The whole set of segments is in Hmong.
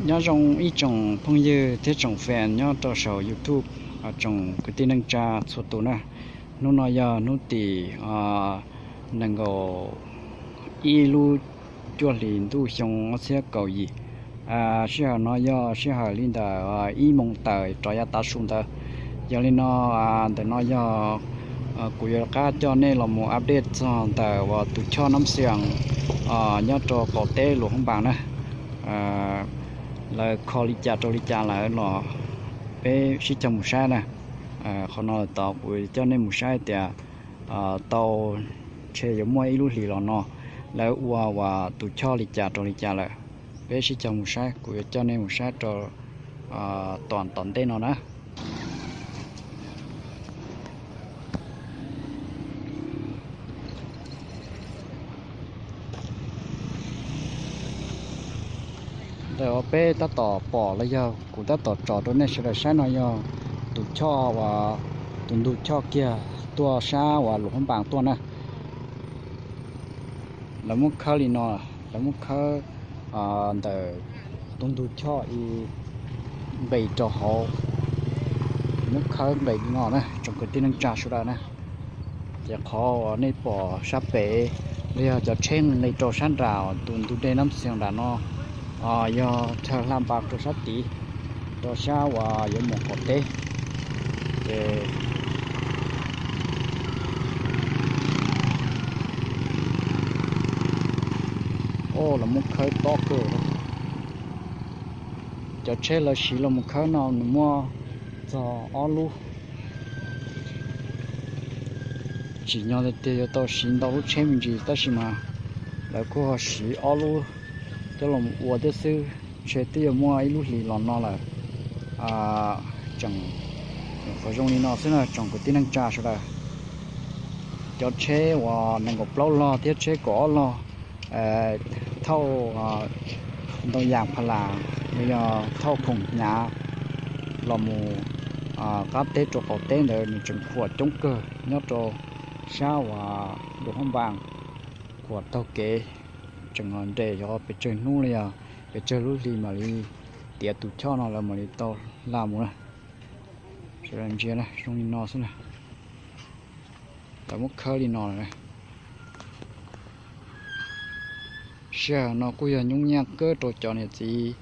Nyob zoo ib tsoom phooj ywg thiab tsoom fans nyob rau saum YouTube, tsoom kwv tij neej tsa txhua tus na. Hnub no yog hnub tim nees nkaum ib lub cuaj hlis ntuj xyoo ob txhiab kaum yim. Sij hawm no yog sij hawm li ntawm ib moos tawm rov yav tav su ntawd. Yog li no, ntawm no yog kuv yuav rov qab coj nej los mus update txog ntawm uas tus choj Nab Xias nyob rau qaum teb Luam Phab Npas na. Lawv kho li cas rau li cas lawm los peb sib cog mus saib na. Qhov no tod kuv coj nej mus saib tias tau ntshe yuav muaj ib lub hlis los no lawv ua uas tus choj li cas rau li cas lawm. Peb sib cog mus saib, kuv yuav coj nej mus saib rau tom tom ntej no na. Ntawm uas peb tab tom pom los yog kuv tab tom tso rau nej sawv daws saib no yog tus choj uas, tus ntug choj kiag tuaj sab uas Luam Phab Npas tuaj na. Lawv muab khawb li no, lawv muab khawb ntawm tus ntug choj ib nqis rau hauv, muab khawb nqis li no na tsoom kwv tij neej tsa sawv daws na. Ces qhov uas nej pom sab pem los yog cov tsheb nqis rau sab nram tus ntug dej Nab Xias nram no yog chaw hla npas rau sab tid, rau sab uas yuav mus qaum teb. Ces lawv muab khawb tob kawg. Cov tsheb lawv siv los mus khawb no nws muaj txog ob lub. Tsim nyog tias yuav tau siv ntau lub tsheb me ntsis tab sis mas lawv kuj ho siv ob lub coj los ua thiab xwb. Ntshe twb yuav muaj ib lub hlis los no lawm. Tseem nyuam qhuav zoo li no xwb na tsoom kwv tij neej tsa sawv daws. Cov tsheb uas nees nkaum plaub log thiab tsheb kaum ob log thauj ntoo yas pha las los yog thauj khoom hnyav los mus qab teb rau qaum teb ntawd nws tseem khuam coob kawg nyob rau sab uas Luam Phab Npas, khuam taug kev tseem nres xyov pes tsawg hnub los yog pes tsawg lub hli mam li tiav tus choj no lawv mam li tau hla mus na. Sawv daws ntsia zoo li no xwb na. Lawv muab khawb li no lawm. Sij hawm no kuj yog nyoob nyaj kawg rau cov niam txiv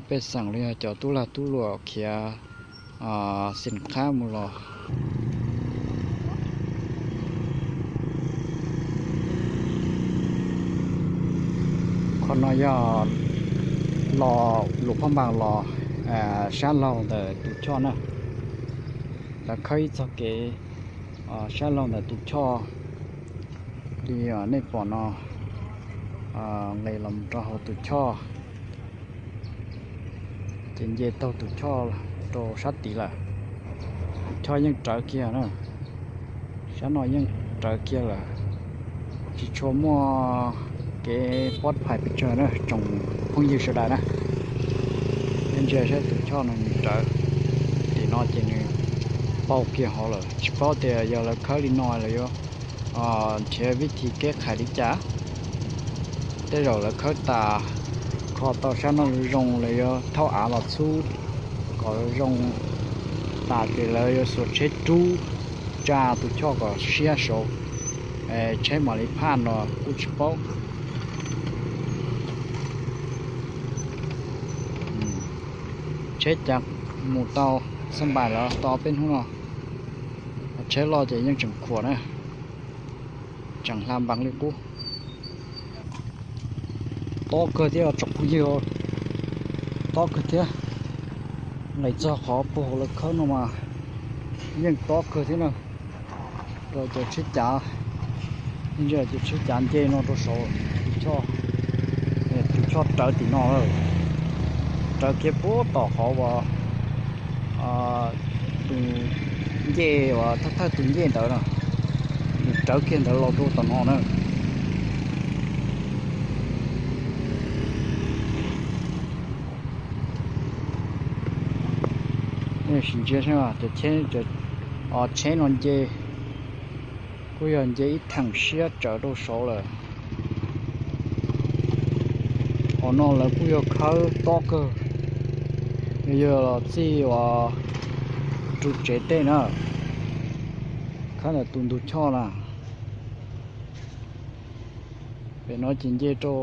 pej xeem los yog cov tub lag tub luam khiav xim qhab mus los. Qhov no yog los Luam Phab Npas los sab laug ntawm tus choj na. Lawv khawb ib txog kev sab laug ntawm tus choj li nej pom no, nqis los rau hauv tus choj, ces nce taug tus choj rau sab tid lawm. Tus choj yeej rawv kiag na, sab no yeej rawv kiag lawm, tsis tshua muaj kev pob phais pes tsawg na tsoom phooj ywg sawv daws na. Nej ntsia saib tus choj no nws rawv, tim no ces nws paug kiag hauv lawm, tsis paub tias yog lawv khawb li no lawv yuav nrhiav vib thi keb qhais li cas. Tej zaum lawv khawb tas, kho tau sab no zoo zoo lawv yuav thauj av los txhub kom zoo tas ces lawv yuav xuas tsheb rub tsa tus choj kom siab saud, tsheb mam li phaj no kuj tsis paub. Tsheb cav mus tau xab npais lawm tau peb hnub no, tsheb loj ces yeej tseem khuam na, tseem hla npas li qub. Tob kawg thiab tsoom phooj ywg, tob kawg thiab. Nqis txog qhov puag hauv lawv khawb no mas yeej tob kawg thiab na. Rau cov tsheb cav, cov tsheb cav nce no rau saud, tus choj rawv tim no, rawv kiag puag tom qhov uas tus ncej uas thawj thawj tus ncej ntawd na, nws rawv kiag ntawd los rau tom no na. Nej sim ntsia saib, tsheb no nce, kuj yog nce ib theem siab tsawv rau saud lawm. No lawv kuj yog khawb tob kawg, yog los txij uas ru tsev tej na, khawb ntawm tus ntug choj na. Pem no ces nce rau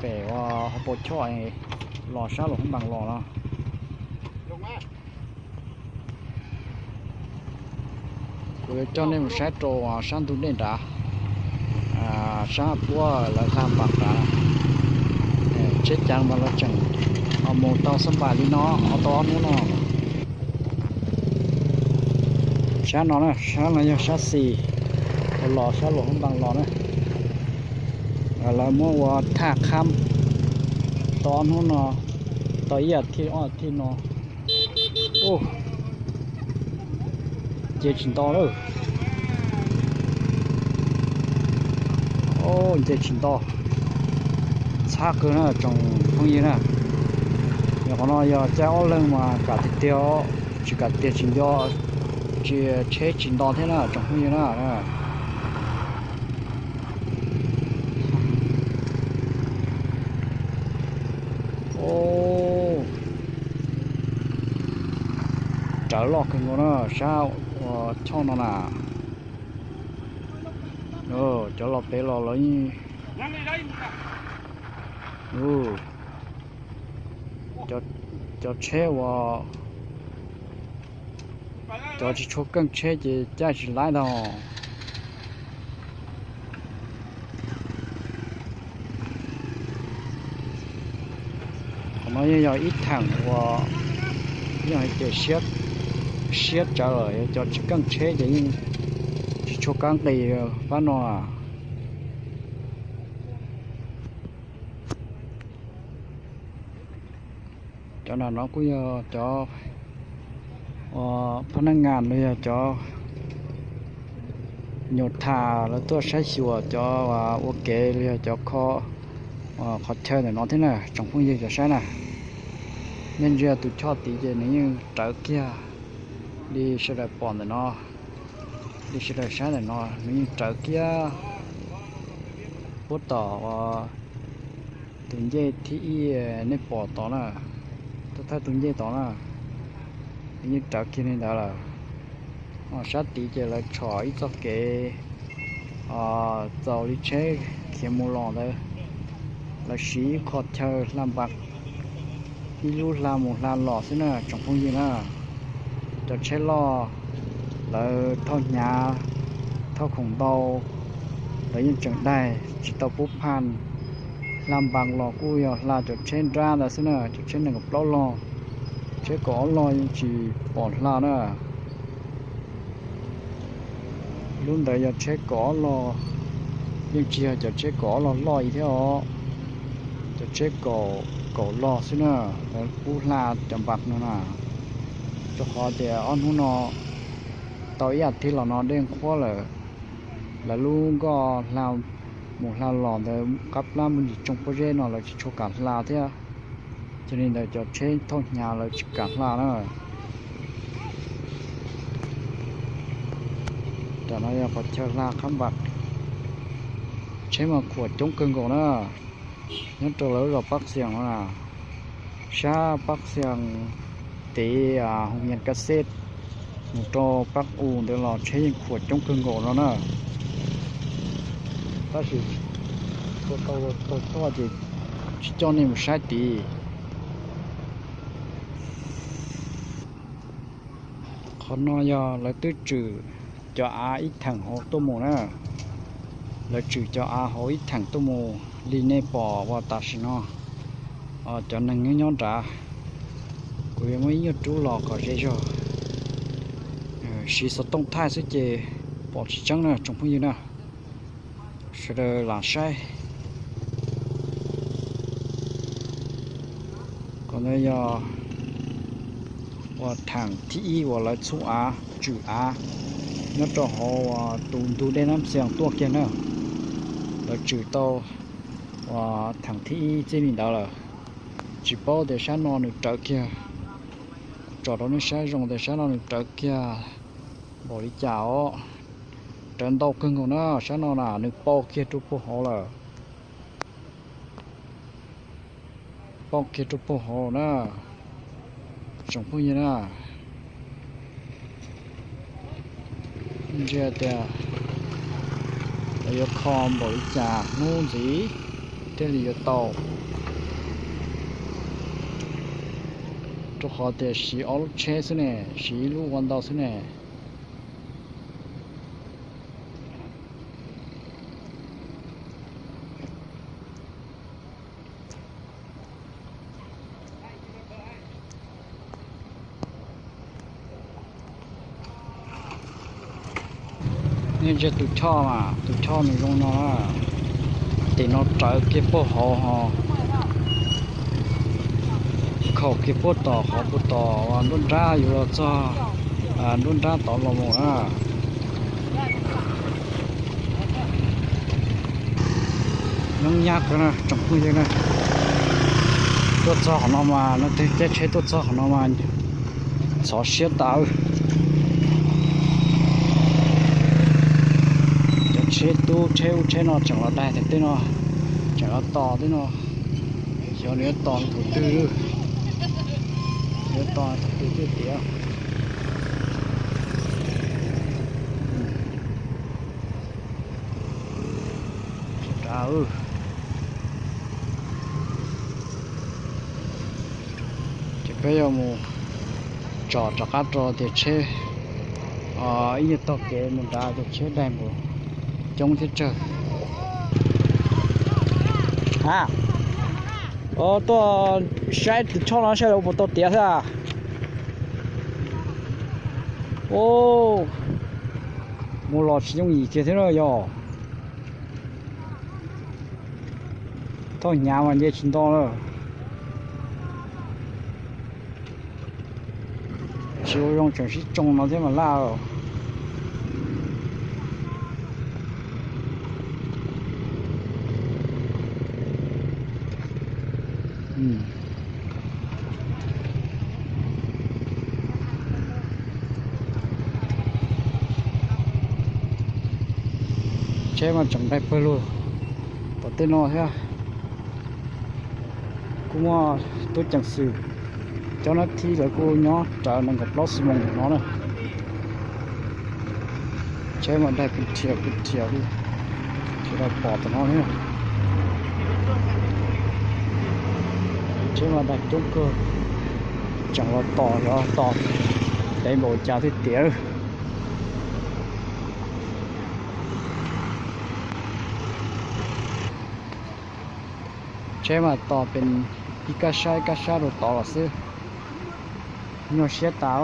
pem uas hauv paus choj los sab Luam Hoob Npas los no. Kuv yuav coj nej mus saib rau sab ntug dej nrad, sab puab lawv hla npas nrad. Tsheb cav mas lawv tseem mus tau xab npais li no, tau ob hnub no. Sab no na, sab no yog sab xis uas los sab Luam Hoob Npas los na. Lawv muab ua thaj khab tau ob hnub no, tau ib as thiv ob as thiv no. Nce tsis nto lawm. Nce tsis nto, txhab kawg na tsoom phooj ywg na. Yog qhov no yog caij ob leeg mas kam tiag tiag, tsis kam tiag tsis nco, tsis, tsheb tsis nto thiab na tsoom phooj ywg na. Rawv loj kawg nkaus na sab uas choj no na. Cov los pem los lawv yeej, cov tsheb uas, cov tsis tshua keej tsheb ces caij tsis laib ntag. Qhov no yeej yog ib theem uas yog hais tias siab tsawv lawm, yog cov tsis keej tsheb ces yeej tsis tshua kab nqis pab no. Cov no no kuj yog cov phab nab ngas los yog cov nyuam tham lawv tuaj saib xyuas cov ua kev los yog cov kho qhov chaw ntawm no thiab na tsoom phooj ywg cov saib na. Nej ntsia tus choj tid ces nws yeej rawv kiag li sawv daws pom ntawm no, li sawv daws saib ntawm no nws yeej rawv kiag puab tom tus ncej thib ib nej pom tod na, thawj thawj tus ncej tod na, nws yeej rawv kiag li ntawd lawm. Sab tid ces lawv tshom ib txoj kev txaus li tsheb khiav mus los ntawd, lawv siv ib qho chaw hla npas, ib lub hla mus hla los xwb na tsoom phooj ywg na. Cov tsheb loj lawv thauj hnyav, thauj khoom ntau, lawv yeej tseem daig tsis tau pub phaj. Hla npas los kuj yog hla cov tsheb nrab ntawd xwb na, cov tsheb nees nkaum plaub log, tsheb kaum ob log yeej tsis pom hla na. Lub ntawd yog tsheb kaum ob log, yeej tsis yog cov tsheb kaum ob log loj li thiab os. Cov tsheb kaum, kaum log xwb na, lawv pub hla cov npas no na. Rau qhov tias ob hnub no tau ib as thiv los no dej qhuav lawm, lawv lub nkoj hla mus hla los ntawd qab plab muaj ntsis tsoo pob zeb no lawv tsis tshua kam hla thiab. Ces li ntawd cov tsheb thauj hnyav lawv tsis kam hla na. Tam no yog qhov chaw hla qhab npas, tsheb mas khuam coob kawg nkaus na. Nyob rau lawv lub zos Pab Xias no na, sab Pab Xias tiv Hoo Nyas Kab Xeb mus rau Pab U ntawd los tsheb yeej khuam coob kawg nkaus no na. Tab sis tua tau tau choj ces tsis coj nej mus saib tid. Qhov no yog lawv twb tswm cov av ib theem hauv tuaj mus na. Lawv tswm cov av hauv ib theem tuaj mus li nej pom uas tam sim no cov neeg nyob nyob nrad. Kuv yuav muab ib nyuag rub los kom ze zog, siv xov tooj thaij xwb ces pom tsis tseeb na tsoom phooj ywg na. Sawv daws lam saib. Qhov ntawd yog uas theem thib ib uas lawv txhub av tswm av nyob rau hauv tus ntug dej Nab Xias tuaj kiag na. Lawv tswm tau uas theem thib ib txij li ntawd lawm. Tsis paub tias sab no nws rawv kiag, tsom rau nej saib zoo tias sab no nws rawv kiag npaum li cas os. Rawv ntau kawg nkaus na, sab no na nws pau kiag rau puag hauv lawm. Pauj kiag rau puag hauv na, tsoom phooj ywg na. Ntsia tias lawv yuav kho npaum li cas hnub ntxiv thiaj li yuav tau, rau qhov tias siv ob lub tsheb xwb ne, siv ib lub ua ntau xwb ne. Nej ntsia tus choj mas, tus choj nws zoo no na. Tim no rawv kiag puag hauv ho khaum kiag puag tom qhov puag tom nruab nrab yuav los txog nruab nrab tod los mus na. Nyob nyab kawg na tsoom phooj ywg na. Tuaj txog qhov no mas, leej twg caij tsheb tuaj txog qhov no mas ntxhov siab tas. Cov tsheb tub tsheb ub tsheb no tseem los daig tej no, tseem los tos tej no. Xyov nws yuav tos thaum twg, yuav tos thaum twg thiaj tiav. Ces peb yuav mus tsom rov qab rau tias tsheb ib nyuag tog kev mus nrad, cov tsheb daig npaum coob thiab tsawg. A, tuaj saib tus choj no saib lawv puas tau tiav xwb. Mus los tsis yooj yim kiag thiab na yog. Thauj hnyav mas nce tsis nto lawm. Tsis ua zoo tseem sib tsoo no thiab mas laj. Tsheb mas tseem daig pawg lug tom tej no thiab. Kuj muaj tub ceev xwm, cov nab thib lawv kuj nyob rawv nees nkaum plaub xuab moos no na. Tsheb mas daig pw rhiav pw rhiav li, tsis tau pom tom no thiab. Tsheb mas daig coob kawg, tseem los tos, los tos ntev npaum cas thiaj tiav. Tsheb mas tos pem ib kab sab ib kab sab rau tod los xwb. Nyuaj siab tas.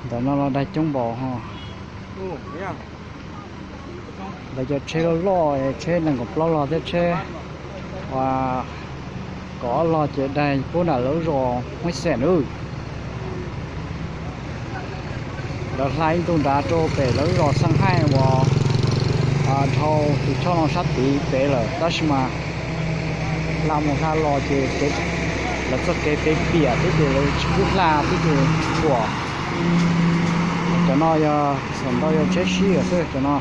Ntawm no los daig coob npaum ho. Lawv cov tsheb loj loj, tsheb nees nkaum plaub los thiab tsheb uas kaum ob los ces daig puag nram lawv zos Hmoob Xeem nawb. Lawv hla ib ntu nrad rau pem lawv zos Xeem Haij uas dhau tus choj no sab tid pem lawm, tab sis mas hla mus hla los ces lawv txoj kev pem piam thiab ces lawv tsis pub hla thiab ces tsis pom. Cov no yog xam ntau yog tsheb sib xwb cov no.